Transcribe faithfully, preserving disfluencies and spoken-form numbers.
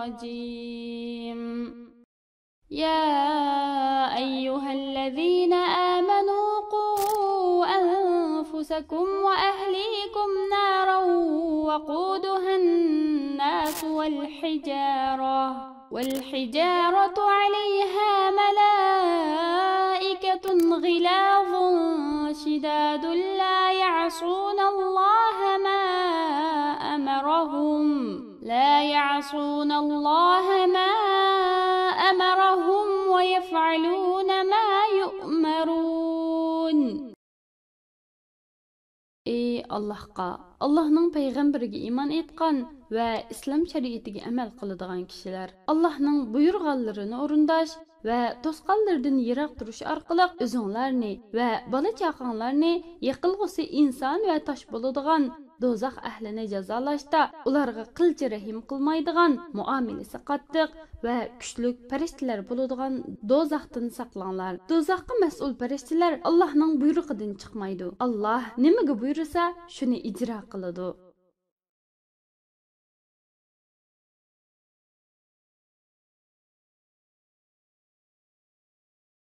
الرجيم. يا أيها الذين آمنوا قوا أنفسكم وأهليكم نارا وقودها الناس والحجارة، والحجارة عليها ملائكة غلاظ شداد لا يعصون الله ما أمرهم، لا يعصون الله ما أمرهم ويفعلون ما يؤمرون. ئى ئاللاھقا، ئاللاھنىڭ پەيغەمبىرىگە ئىمان ئېيتقان ۋە ئىسلام شەرىئىتىگە ئەمەل قىلىدىغان كىشىلەر، ئاللاھنىڭ بۇيرۇغانلىرىنى ئورۇنداش ۋە توسقانلىرىدىن يىراق تۇرۇش ئارقىلىق ئۆزۈڭلارنى ۋە بالا-چاقاڭلارنى يېقىلغۇسى ئىنسان ۋە تاش بولىدىغان دوزاخ ئەھلىنى جازالاشتا ئۇلارغا قىلچە رەھىم قىلمايدىغان مۇئامىلىسى قاتتىق ۋە كۈچلۈك پەرىشتىلەر بولىدىغان دوزاختىن ساقلاڭلار. دوزاخقا مەسئۇل پەرىشتىلەر ئاللاھنىڭ بۇيرۇقىدىن چىقمايدۇ. ئاللاھ نېمىگە بۇيرۇسا، شۇنى ئىجرا قىلىدۇ.